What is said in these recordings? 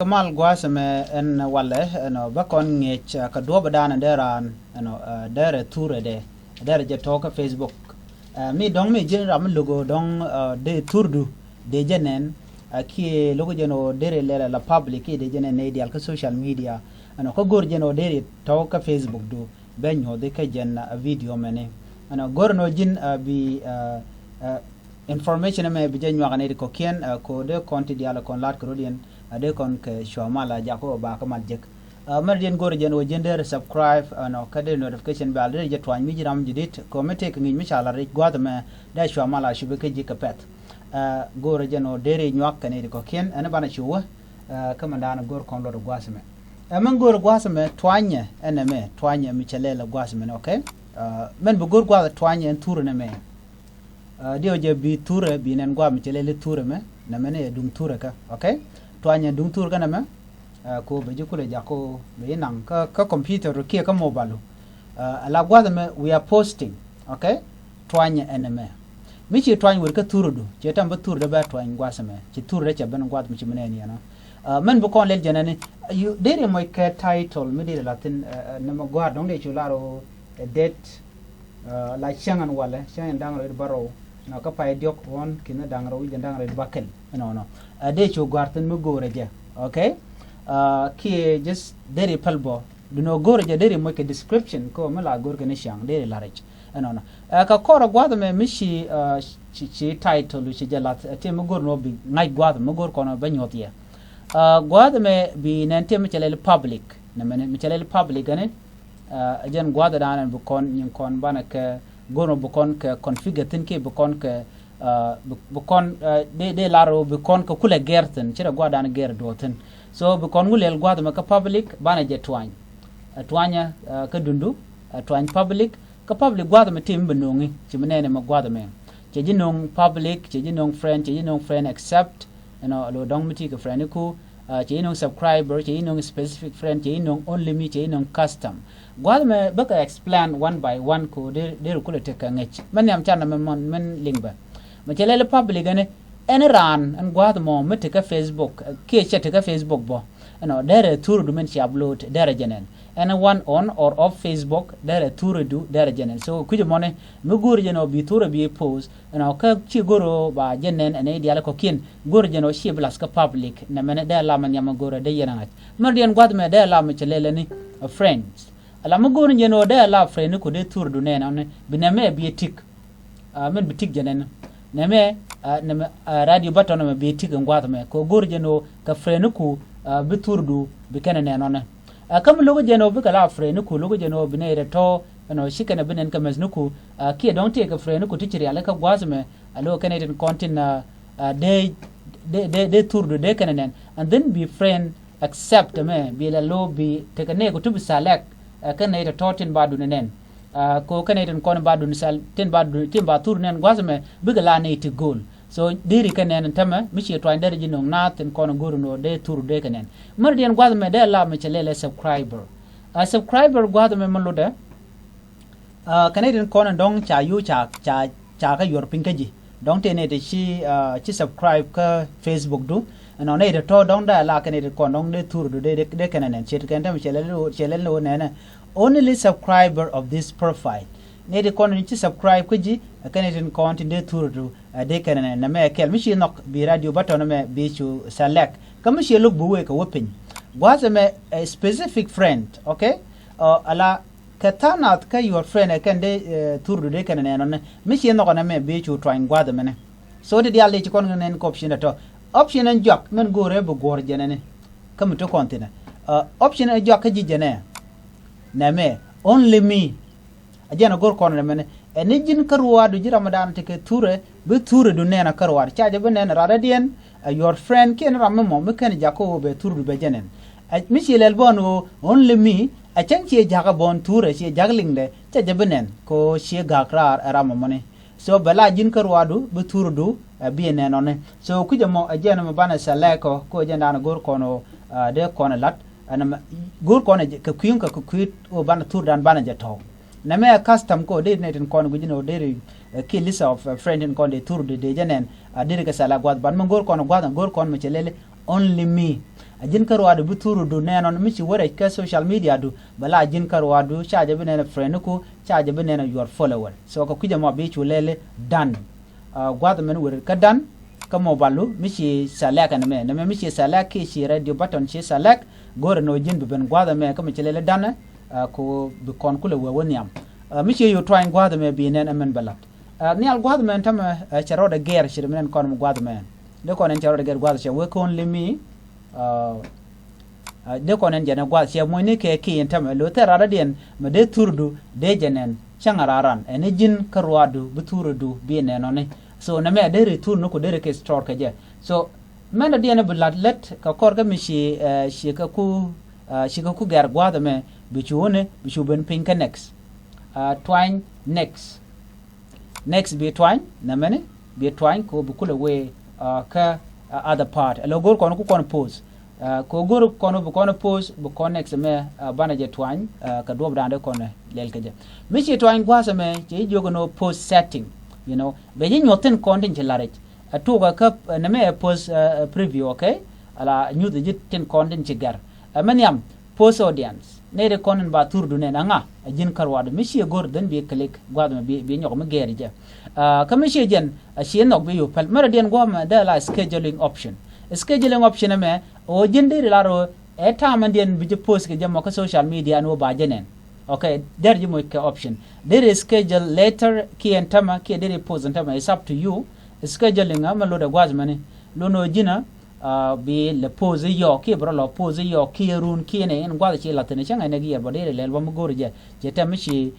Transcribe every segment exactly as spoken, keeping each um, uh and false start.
Mal gua̱a̱th ɛmɛ ɛn walɛ ɛnɔ bä kɔn ŋi̱eec, ah, kɛ duɔ̱ɔ̱p ɛ da̱a̱n ɛ dee raan ɛnɔ, ah, derɛ thurɛ dɛ derɛ jɛ tɔ̱ kä Facebook. Ah, mi dɔ̱ŋ mi ji̱n ram mi lo̱k ɣöö dɔ̱ŋ, ah, dee thurdu dee jɛ nɛn, ah, kiɛ lo̱k jɛn ɣöö derɛ lɛl ala public kiɛ dee jɛ nɛn nɛy diaal kä social media. Ɛnɔ kä go̱r jɛn ɣöö derɛ tɔ̱ kä Facebook du bɛ nyuɔ̱thi kä jɛn, ah, video mɛni. Ɛnɔ go̱r ɛnɔ ji̱n, ah, bi, ah, ah, information ɛmɛ bi jɛ nyuak ni ti kɔ̱kiɛn, ah, ko dee kɔn ti diaal kɔn la̱t kɛ rot yɛn, ah, dee kɔn kɛ cua mal a jak ko ba kä mal jek. Ah, mɛn diɛn go̱r jɛn wä ji̱n dee subscribe, ah, nɔ kä dee notification bell dee jɛ tuany mi ji̱ ram ji̱ dit ko mi tëë kɛ ŋi̱i̱c mi ca la ric gua̱th ɛmɛ dee cua mal a cupi kä ji̱ kɛ pɛth. Ah, go̱r jɛn wä dee ri nyuak kɛ ni ti kɔ̱kiɛn ɛn banɛ cu wä, ah, kä mɛn daanɛ go̱r kɔn luɔt gua̱th ɛmɛ. Ɛ mɛn go̱r gua̱th ɛmɛ tuanyɛ ɛn ɛmɛ tuanyɛ mi cɛ lɛl gua̱th ɛmɛ ni, okay? Ah, mɛn bi go̱r gua̱th tuanyɛ ɛn thurɛ ɛn ɛmɛ. Ah, diɛw jɛ bi thurɛ bi nɛn gua̱a̱ mi cɛ lɛli thurɛ mɛ nɛ mɛn ɛ duŋ thurɛ kä, okay? Tuanyɛ duŋ thurɛ kä nɛ mɛ, ah, ko bɛ ji̱ kulɛ jak ko bɛ ji̱ naŋ kä, kä computer kiɛ kä mobile. Ah, ala gua̱a̱th mɛ we are posting, okay? Tuanyɛ ɛn mɛ. Mi ci tuany wër kä thurɛ du, cɛ tam bä thurɛ dee bɛ tuany gua̱a̱th mɛ. Ci thurɛ dee cɛ ben gua̱a̱th mi ci mi nɛn yɛn ɔ. Ah, mɛn bi kɔn lɛl jɛn ɛni, ah, you, deri mɔc kɛ title mi deri la thin, ah, ah, nɛ mɛ gua̱a̱th dɔ̱ŋ dee cu lar ɔ, eh, date, ah, la cäŋ ɛn walɛ, cäŋ ɛn da̱ŋ rɛw bärɔw, nɔ kä pay diɔ̱k ɣɔ̱n ki̱n da̱ŋ rɛw wi̱c ɛn da̱ŋ rɛw bäkɛl. Ɛnɔnɔ. Ah, dee cu gua̱r thi̱n mi go̱o̱rɛ jɛ. Okay? Ah, kiɛ just deri päl bɔ. Dunɔ go̱o̱rɛ jɛ deri moc kɛ description ko mi la go̱o̱r kɛ ni cäŋ deri la rɛc. Ɛnɔnɔ. Ah, kɛ kɔrɛ gua̱th mɛ mi ci, ah, ci, ci title ci jɛ lath, ah, ti mi go̱o̱r nɔ bi ŋa̱c gua̱th mi go̱o̱r kɔn bɛ nyuɔth yɛ. Ah, gua̱th mɛ bi nɛn ti mi cɛ lɛl public. Nɛ mɛ ni mi cɛ lɛl public ɛni, ah, jɛn gua̱a̱th dan ɛn bi kɔn nyin kɔn banɛ kɛ go̱r mɔ bi kɔn kɛ configure thi̱n kiɛ bi kɔn kɛ, ah, bi, bi kɔn, ah, dee, dee lar ɣöö bi kɔn kɛ kulɛ gɛr thi̱n ci rɛ gua̱a̱th dan gɛr duɔ̱ɔ̱r thi̱n. So bi kɔn ŋu lɛl gua̱a̱th mɛ kä public banɛ jɛ tuany. Ah, tuanyɛ, ah, kä dundu, ah, tuany public, kä public gua̱a̱th mɛ tim bi no̱ŋi ci mi nɛɛni mɛ gua̱a̱th mɛ. Cɛ ji̱ no̱ŋ public, cɛ ji̱ no̱ŋ friend, cɛ ji̱ no̱ŋ friend accept, you know, lo dɔ̱ŋ mi ti kɛ friend iku, ah, cɛ ji̱ no̱ŋ subscriber, cɛ ji̱ no̱ŋ specific friend, cɛ ji̱ no̱ŋ only me, cɛ ji̱ no̱ŋ custom. Gua̱a̱th mɛ bä kɛ explain one by one ko dee, dee ri kulɛ tekɛ ŋäc. Mɛ nhiam canɛ mɛ mɔn, mɛn liŋ bɛ. Mɛ cɛ lɛli public ɛni, ɛn raan, ɛn gua̱a̱th mɔ, mi tekɛ Facebook, eh, kiɛ cɛ tekɛ Facebook bɔ. You know, derɛ thurɛ du min ci upload, derɛ jɛ nɛn. Ɛn one on or off Facebook, derɛ thurɛ du, derɛ jɛ nɛn. So, kui̱c mɔni, mi go̱o̱r jɛ nɔ bi thurɛ bi post, you know, kä ci go̱o̱r ba jɛ nɛn, ɛn i̱ diaal kɔ̱kiɛn, go̱o̱r jɛ nɔ ci bi lath kä public, nɛ mɛn dee lam nhiam go̱o̱r dee yɛn ŋa̱c. Mɛn diɛn gua̱th mɛ dee lam cɛ lɛl ɛni, uh, friends. Ala mi go̱o̱r jɛ nɔ dee lam friend ni ku dee thurɛ du nɛn ɔni, bi nɛ mɛ bi tik. Ah, min bi tik jɛ nɛn. Nɛ mɛ, ah, nɛ mɛ, ah, radio button mɛ bi tik in gua̱th mɛ. Kɛ go̱r jɛ nɔ kɛ friend ku, ah, bi thurdu bi kɛnɛ nɛn ɔnɛ. Ah, kä mi lo̱k jɛ nɔ bikɛ la friend ku lo̱k jɛ nɔ bi nɛ rɛ tɔ, you know, ci kɛnɛ bi nɛn kɛ mɛs ni ku, ah, kiɛ dɔ̱ŋ tiɛ kɛ friend ku ti ci riali kä gua̱th mɛ. A lo̱k kɛnɛ tin kɔn tin, ah, ah, dee, dee, dee, dee thurdu dee kɛnɛ nɛn. And then bi friend accept mɛ bi la lo bi tekɛ nɛ ku ti bi select, ah, kɛnɛ tɔ tin ba duni nɛn. Ah, ko kɛnɛ tin kɔn ba dun sal, tin ba dun, tin ba thur nɛn gua̱th mɛ, bikɛ la ni ti go̱o̱l. So, deri kɛ nɛn tämɛ, mi ciɛ tuany deri ji̱ no̱ŋ naath tin kɔn go̱o̱r nɔ dee thur dee kɛ nɛn. Mɛr diɛn gua̱th mɛ dee la mɛ cɛ lɛlɛ subscriber. Ah, subscriber gua̱th mɛ mɛ lotdɛ. Ah, kɛnɛ tin kɔn dɔ̱ŋ ca yu ca, ca, ca kä yuɔr piny kä ji̱. Dɔ̱ŋ tëë nɛy ti ci, ah, ci subscribe kä Facebook du. Ɛnɔ nɛy ti tɔ̱ dɔ̱ŋ dee la kɛ nɛy ti kɔn dɔ̱ŋ dee thur du dee, dee, dee kɛnɛ nɛn. Ciet kɛn tɛmɛ cɛ lɛl, cɛ lɛl ni wä nɛnɛ. Only subscriber of this profile. Nɛy ti kɔn ni ci subscribe kä ji̱, ɛ kɛnɛ tin kɔn tin dee thur du, ɛ dee kɛnɛ nɛn. Nɛ mɛ kɛl mi ci nhɔk bi radio button mɛ bi cu select. Kä mi ci lo̱k bi wee kɛ wä piny. Gua̱th ɛmɛ, ɛ specific friend, okay? Ɔ, ala Kɛ tha̱a̱ŋ nath kä your friend ɛ kɛn dee, eh, thurdu dee kɛn ɛ nɛɛnɔni. Mi ci nhɔkɔ nɛmɛ bi cu tuany gua̱a̱th ɛmɛni. So ti diaal dee ci kɔn kɛ nɛn kɛ option ɛ tɔ. Option ɛn jɔak min go̱o̱rɛ bi guɔ̱ɔ̱r jɛnɛni. Kä mi ti kɔn thinɛ. Ah, option ɛn jɔak kä ji̱ jɛnɛ. Nɛmɛ. Only me. A jɛn a go̱r kɔn nɛmɛni. Ɛni ji̱n kä ruaadu ji̱ ramadan ti kɛ thurɛ. Bi thurɛ du nɛɛn a kä ruaadu. Ca jɛ bi nɛɛn a radɛ diɛn. A your friend kiɛn ram mi mɔ mi kɛn jakä wä bɛ thurdu bɛ jɛ nɛn. A mi ci lɛl bɔn wä only me, a cäŋ ciɛ jakä bɔn thurɛ ciɛ jak liŋdɛ cɛ jɛ bi nɛn kɛ wä ciɛ gak raar ɛ ram mɔni. So bɛ la ji̱n kä ruaadu bi thurdu ɛ bi nɛn ɔni. So kui̱c ɛmɔ ɛ jɛn mi banɛ sɛ lɛk kɔ kɛ wä jɛn dan go̱r kɔn wä, ah, dee kɔn ɛ lat. Ɛn ɛmɛ go̱r kɔn ɛ kɛ kui̱ŋ kɛ kɛ kui̱t wä banɛ thurdan banɛ jɛ tɔ̱w. Nɛmɛ ɛ custom kɔ dee nɛ tin kɔn gui̱c ni ɔ dee ri, eh, ki list of, eh, friend tin kɔn dee thur dee dee jɛ nɛn, ah, dee ri kɛ sala gua̱th ban mɛ go̱r kɔn gua̱th go̱r kɔn mɛ cɛ lɛli Only me. A ji̱n kä ruaadu bi thurdu nɛn ɔn mi ci wä rɛc kä social media du, bɛ la a ji̱n kä ruaadu ca jɛ bi nɛn a friend ku ca jɛ bi nɛn a your follower. So kɛ kui̱c ɛmɔ bi cu lɛli done. Gua̱th ɛmɛn wër kä done kä mobile du mi ci select ɛn mɛ, nɛ mɛ mi ci select ki ci radio button ci select, go̱rɛ nɔ ji̱n bi ben gua̱th ɛmɛ kä mi ci lɛli done. Ko bi kɔn kulɛ wee wä nhiam. Mi ci yo̱ twany gua̱th ɛmɛ bi nɛn ɛmɛn bɛ lat. Nhial gua̱th ɛmɛn tämɛ cɛ rɔɔdɛ gɛr ci ri mi nɛn kɔn mi gua̱th ɛmɛn. Dee kɔn ɛn cɛ rɔɔdɛ gɛr gua̱th cɛ wee kä only me. Dee kɔn ɛn jɛn ɛ gua̱th cɛ muɔ̱nyni kɛ ki̱i̱n tämɛ lo̱ thɛr radɔ̱diɛn mɛ dee thurdu dee jɛ nɛn cäŋ a raran ɛn ji̱n kä ruaadu bi thurdu bi nɛn ɔni. So nɛ mɛ dee ri thurni ku dee ri kɛ store kɛ jɛ. So mɛn dɔ̱diɛn bi lat lät kɛ kɔr kä mi ci ci kɛ ku ci kɛ ku gɛr gua̱th ɛmɛ bi cu wuni bi cu ben piny kä next. Twany next. Next bi twany nɛ mɛni bi twany ko bi kulɛ wee kä other part. Ɛlɔ go̱r kɔn ku kɔn post. Ko go̱r kɔn bi kɔn post bi kɔn next mɛ banɛ jɛ twany kɛ duɔp da̱a̱n dee kɔn lɛl kɛ jɛ. Mi ci twany gua̱a̱th ɛmɛ ci jiök ɛn ɣöö post setting. You know bɛ ji̱ nyuɔ̱th tin kɔn tin ci la̱r i̱c. Ɛ tuɔɔkä kä nɛ mɛ ɛ post preview, okay. Ala nyuth ji̱ tin kɔn tin ci gɛr. Ɛ mɛ nhiam post audience. Nɛy ti kɔn in ba thurdu nɛn aŋa a ji̱n kä ruaadu mi ciɛ go̱r dhän bi click gua̱th mɛ bi nyɔk mi gɛɛr jɛ. Kä mi ciɛ jɛn a ciɛ nhɔk bi yo̱ päl mɛrɛ diɛn gua̱th mɛ dee la scheduling option. Scheduling option ɛmɛ ɣöö ji̱n deri lar ɣöö ɛ ta̱a̱ mɛn diɛn bi ji̱ post kɛ jɛ mɔ kä social media ni wä ba jɛ nɛn. Okay, der ji̱ moc kɛ option. Deri schedule later kiɛ ɛn tämɛ kiɛ deri post ɛn tämɛ, it's up to you. Scheduling a mɛ lotdɛ gua̱th mɛni. Lot nɔ ji̱n a bi lɛ post i̱ yɔɔk kiɛ bi rɔ lɔ post i̱ yɔɔk kiɛ run kiɛ nɛ in gua̱th ci la̱th thi̱n cäŋ ɛn ɛ giɛɛr bɔ deri lɛl bä mi go̱r jɛ. Cɛ tɛm mi ci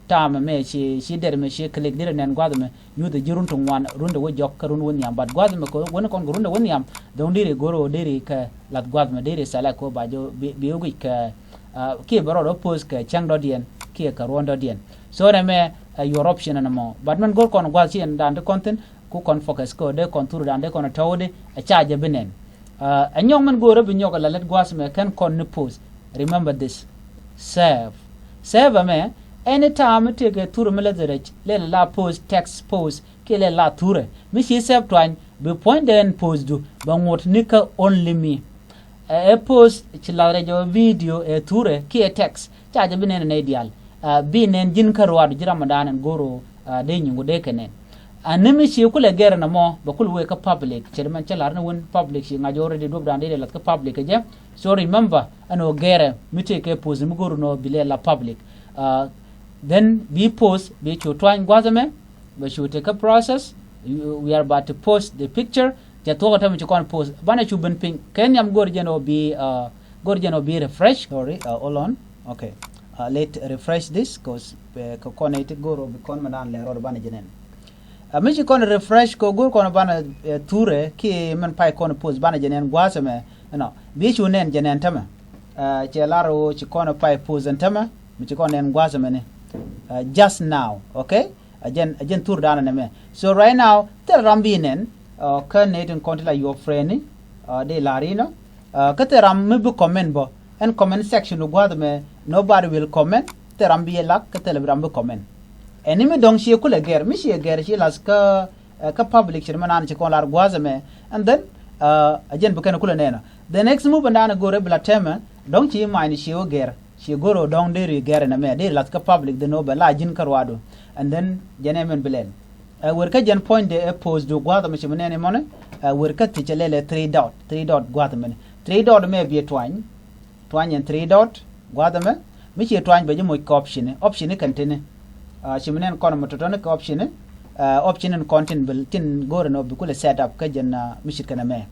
ta̱a̱ mɛ mɛ ci der mɛ ci click deri nɛn gua̱th mɛ. Nyuth ji̱ run ti ŋuan run ti wä jɔk kä run wä nhiam, but gua̱th mɛ kɛ wä ni kɔn kɛ run ti wä nhiam. Dho̱ŋ deri go̱r ɣöö deri kɛ lath gua̱th mɛ deri select kɛ ɣöö ba jɛ bi wä guic kɛ kiɛ bɛ rɔɔdɛ post kɛ cäŋ dɔ̱diɛn kiɛ kɛ ruɔ̱n dɔ̱diɛn. So nɛ mɛ ɛ your option ɛn ɛmɔ, but mɛn go̱r kɔn gua̱th ci ɛn da̱a̱n ti kɔn thi̱n ku kɔn focus kɛ ɣöö dee kɔn thurdan dee kɔn tɔ̱wädi ɛ ca jɛ bi nɛn. Ɛ nyɔk mɛn go̱o̱rä bi nyɔk ɛ la lät gua̱a̱th mɛ kɛn kɔn ni post. Remember this. Save. Save ɛmɛ, anytime mi tëëkɛ thurɛ mi lät rɛc lɛ la post, text post kiɛ lɛ la thurɛ mi ci save twany bi puɔ̱nydɛ ɛn post du bɛ ŋot ni kä only me. Ɛ post ci lath rɛc ɔ video ɛ thurɛ kiɛ text ca jɛ bi nɛn ɛ nɛy diaal. Bi nɛn ji̱n kä ruaadu ji̱ ramadan ɛn go̱r ɣöö dee nyuŋ dee kɛ nɛn. Ani mi ci kulɛ gɛrɛ nɔmɔ bɛ kul wee kä public cɛ di mɛn cɛ la̱r ni wun public ci ŋa̱c already duɔ̱pdan dee dee lath kä public kɛ jɛ. So remember ɛn ɣöö gɛrɛ mi tëëkɛ post mi go̱r nɔ bi lɛ la public. Then bi post bi cu twany gua̱th ɛmɛ bɛ cu tëë kä process. We are about to post the picture. Cɛ thuɔ̱k ɛ tämɛ ci kɔn post banɛ cu ben piny kɛ nhiam go̱r jɛn ɔ bi go̱r jɛn ɔ bi refresh. Sorry, hold on. Okay. Let refresh this cause kɛ kɔn ɛ ti go̱r ɔ bi kɔn mɛ dan lɛ rɔɔd banɛ jɛ nɛn. Mi ci kɔn refresh kɛ go̱r kɔn banɛ thurɛ kiɛ mɛn pay kɔn post banɛ jɛ nɛn gua̱a̱th ɛmɛ. Ɛnɔ bi cu nɛn jɛ nɛn tämɛ. Cɛ lar ɣöö ci kɔn pay post ɛn tämɛ mi ci kɔn nɛn gua̱a̱th ɛmɛni. Just now, okay. Ɛ jɛn ɛ jɛn thurdan ɛn ɛmɛ. So right now thilɛ ram bi nɛn kä nɛy tin kɔn ti la your friend ni dee la̱r inɔ. Kä thilɛ ram mi bi comment bä ɛn comment section du gua̱a̱th ɛmɛ, nobody will comment. Thilɛ ram bi yɛ lak kä thilɛ ram bi comment. Ɛn ni mi dɔ̱ŋ ciɛ kulɛ gɛr mi ciɛ gɛr ci lath kä kä public ci ri mɛ nan ci kɔn lar gua̱a̱th ɛmɛ. And then ɛ jɛn bi kɛn kulɛ nɛn ɔ the next move ɛn dan ɛ go̱r ɛ bi la tɛmɛ dɔ̱ŋ ci ma̱a̱ni ciɛ wä gɛr. Ci go̱r ɔ dɔ̱ŋ deri gɛr ɛn ɛmɛ deri lath kä public dhin ɔ bɛ la ji̱n kä ruaadu. And then jɛn ɛ mɛn bi lɛl ɛ wer kä jɛn puɔ̱nydɛ ɛ post du gua̱a̱th ɛmɛ ci mi nɛn imɔni. Ɛ wer kä thi̱c ɛ lɛl ɛ three dot, three dot gua̱a̱th ɛmɛni. Three dot ɛmɛ bi twany. Twany ɛn three dot gua̱a̱th ɛmɛ. Mi ci twany bɛ ji̱ moc kɛ option ni, option ni kɛn tini. Ci mi nɛn kɔn mɛ tɔ̱tɔ̱ni kɛ option ni. Option ni kɔn tin bi tin go̱r ɛn ɔ bi kulɛ set up kä jɛn mi cit kɛn ɛmɛ.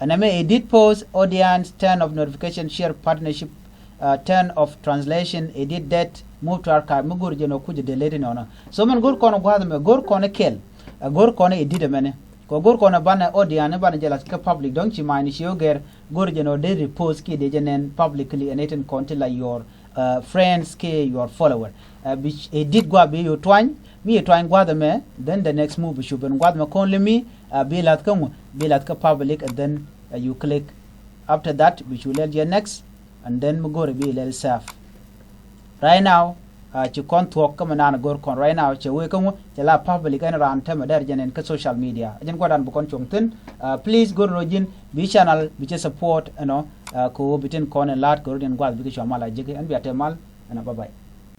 Ɛn ɛmɛ edit post, audience, turn off notification, share partnership, turn off translation, edit date, move to archive. Mi go̱r jɛn ɔ kuc delete ni ɔnɔ. So mɛn go̱r kɔn gua̱a̱th ɛmɛ go̱r kɔn kɛl. Go̱r kɔn edit ɛmɛni kɛ go̱r kɔn banɛ audience banɛ jɛ lath kä public dɔ̱ŋ ci ma̱a̱ni ci ɔ gɛr. Go̱r jɛn ɔ dee repost kiɛ dee jɛ nɛn publicly ɛn itin kɔn ti la your friends kiɛ your follower. Bi edit gua̱a̱th bi yo̱ twany mi yɛ twany gua̱a̱th ɛmɛ. Then the next move bi cu ben gua̱a̱th ɛmɛ kɔn li mi bi lath kä ŋu bi lath kä public and then you click. After that bi cu lɛl jɛ next. And then mi go̱r bi lɛl save. Right now Ci kɔn thuɔ̱k kä mi naan go̱r kɔn right now cɛ wee kä ŋu cɛ la public ɛn raan tɛmɛ dɛr jɛn ɛn kä social media. Jɛn guadan bi kɔn cuɔ̱ŋ thi̱n. Please go̱r rɔ ji̱n bi channel bi cɛ support ɛnɔ. Kɛ wee bi tin kɔn ɛn la̱t kɛ rɔ diɛn guath bikɛ cua mal a ji̱ki ɛn bia te mal. Ɛnɔ, bye bye.